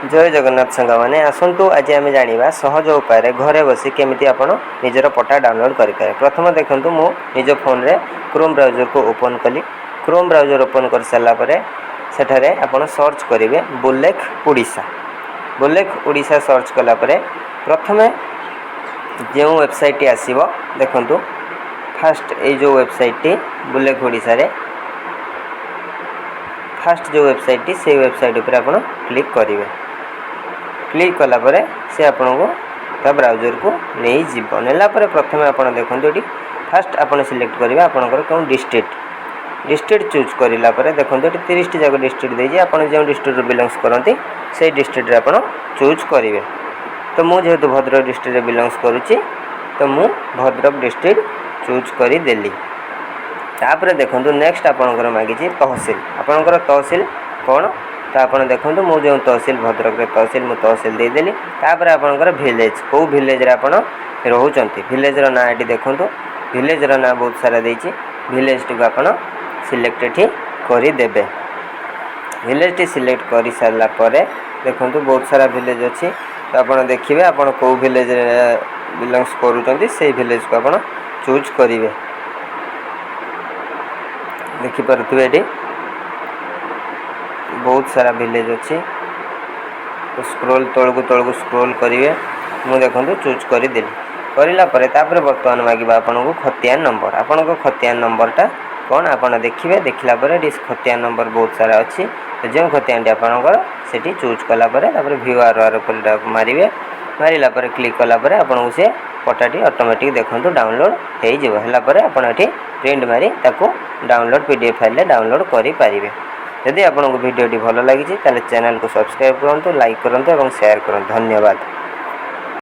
ଜୟ ଜଗନ୍ନାଥ ସାଙ୍ଗମାନେ, ଆସନ୍ତୁ ଆଜି ଆମେ ଜାଣିବା ସହଜ ଉପାୟରେ ଘରେ ବସି କେମିତି ଆପଣ ନିଜର ପଟ୍ଟା ଡାଉନଲୋଡ଼୍ କରିପାରିବେ। ପ୍ରଥମ ଦେଖନ୍ତୁ, ମୁଁ ନିଜ ଫୋନ୍ରେ କ୍ରୋମ୍ ବ୍ରାଉଜର୍କୁ ଓପନ୍ କଲି। କ୍ରୋମ୍ ବ୍ରାଉଜର୍ ଓପନ୍ କରିସାରିଲା ପରେ ସେଠାରେ ଆପଣ ସର୍ଚ୍ଚ କରିବେ ଭୂଲେଖ ଓଡ଼ିଶା। ଭୂଲେଖ ଓଡ଼ିଶା ସର୍ଚ୍ଚ କଲା ପରେ ପ୍ରଥମେ ଯେଉଁ ୱେବସାଇଟ୍ଟି ଆସିବ, ଦେଖନ୍ତୁ, ଫାଷ୍ଟ ଏଇ ଯେଉଁ ୱେବସାଇଟ୍ଟି, ଭୂଲେଖ ଓଡ଼ିଶାରେ ଫାଷ୍ଟ ଯେଉଁ ୱେବସାଇଟ୍ଟି, ସେଇ ୱେବସାଇଟ୍ ଉପରେ ଆପଣ କ୍ଲିକ୍ କରିବେ। କ୍ଲିକ୍ କଲା ପରେ ସେ ଆପଣଙ୍କୁ ତା ବ୍ରାଉଜର୍କୁ ନେଇଯିବ। ନେଲା ପରେ ପ୍ରଥମେ ଆପଣ ଦେଖନ୍ତୁ, ଏଠି ଫାଷ୍ଟ ଆପଣ ସିଲେକ୍ଟ କରିବେ ଆପଣଙ୍କର କେଉଁ ଡିଷ୍ଟ୍ରିକ୍ଟ। ଡିଷ୍ଟ୍ରିକ୍ଟ ଚୁଜ୍ କରିଲା ପରେ ଦେଖନ୍ତୁ, ଏଠି 30ଟି ଯାକ ଡିଷ୍ଟ୍ରିକ୍ଟ ଦେଇଛି। ଆପଣ ଯେଉଁ ଡିଷ୍ଟ୍ରିକ୍ଟରୁ ବିଲଙ୍ଗସ୍ କରନ୍ତି, ସେଇ ଡିଷ୍ଟ୍ରିକ୍ଟରେ ଆପଣ ଚୁଜ୍ କରିବେ। ତ ମୁଁ ଯେହେତୁ ଭଦ୍ରକ ଡିଷ୍ଟ୍ରିକ୍ଟରେ ବିଲଙ୍ଗସ୍ କରୁଛି, ତ ମୁଁ ଭଦ୍ରକ ଡିଷ୍ଟ୍ରିକ୍ଟ ଚୁଜ୍ କରିଦେଲି। ତାପରେ ଦେଖନ୍ତୁ, ନେକ୍ସଟ ଆପଣଙ୍କର ମାଗିଛି ତହସିଲ। ଆପଣଙ୍କର ତହସିଲ କ'ଣ? ତ ଆପଣ ଦେଖନ୍ତୁ, ମୁଁ ଯେଉଁ ତହସିଲ, ଭଦ୍ରକରେ ତହସିଲ, ମୁଁ ତହସିଲ ଦେଇଦେଲି। ତାପରେ ଆପଣଙ୍କର ଭିଲେଜ୍, କେଉଁ ଭିଲେଜରେ ଆପଣ ରହୁଛନ୍ତି, ଭିଲେଜର ନାଁ ଏଠି ଦେଖନ୍ତୁ। ଭିଲେଜର ନାଁ ବହୁତ ସାରା ଦେଇଛି। ଭିଲେଜଟିକୁ ଆପଣ ସିଲେକ୍ଟ ଏଠି କରିଦେବେ। ଭିଲେଜଟି ସିଲେକ୍ଟ କରିସାରିଲା ପରେ ଦେଖନ୍ତୁ, ବହୁତ ସାରା ଭିଲେଜ ଅଛି। ତ ଆପଣ ଦେଖିବେ, ଆପଣ କେଉଁ ଭିଲେଜରେ ବିଲଙ୍ଗସ୍ କରୁଛନ୍ତି, ସେଇ ଭିଲେଜକୁ ଆପଣ ଚୁଜ୍ କରିବେ। ଦେଖିପାରୁଥିବେ, ଏଠି ବହୁତ ସାରା ଭିଲେଜ ଅଛି। ସ୍କ୍ରୋଲ୍ ତଳକୁ ତଳକୁ ସ୍କ୍ରୋଲ୍ କରିବେ। ମୁଁ ଦେଖନ୍ତୁ, ଚୁଜ୍ କରିଦେଲି। କରିଲା ପରେ ତାପରେ ବର୍ତ୍ତମାନ ମାଗିବ ଆପଣଙ୍କୁ ଖତିଆନ ନମ୍ବର। ଆପଣଙ୍କ ଖତିଆନ ନମ୍ବରଟା କ'ଣ ଆପଣ ଦେଖିବେ। ଦେଖିଲା ପରେ ଏଠି ଖତିଆନ ନମ୍ବର ବହୁତ ସାରା ଅଛି। ତ ଯେଉଁ ଖତିଆନଟି ଆପଣଙ୍କର, ସେଠି ଚୁଜ୍ କଲା ପରେ ତାପରେ ଭ୍ୟୁ ଆର୍ ଆର୍ ଉପରେ ମାରିବେ। ମାରିଲା ପରେ, କ୍ଲିକ୍ କଲା ପରେ ଆପଣଙ୍କୁ ସେ ପଟ୍ଟାଟି ଅଟୋମେଟିକ୍ ଦେଖନ୍ତୁ, ଡାଉନଲୋଡ଼୍ ହେଇଯିବ। ହେଲା ପରେ ଆପଣ ଏଠି ପ୍ରିଣ୍ଟ ମାରି ତାକୁ ଡାଉନଲୋଡ଼୍ PDF ଫାଇଲ୍ରେ ଡାଉନଲୋଡ଼୍ କରିପାରିବେ। ଯଦି ଆପଣଙ୍କୁ ଭିଡ଼ିଓଟି ଭଲ ଲାଗିଛି, ତାହେଲେ ଚ୍ୟାନେଲକୁ ସବସ୍କ୍ରାଇବ୍ କରନ୍ତୁ, ଲାଇକ୍ କରନ୍ତୁ ଏବଂ ସେୟାର କରନ୍ତୁ। ଧନ୍ୟବାଦ।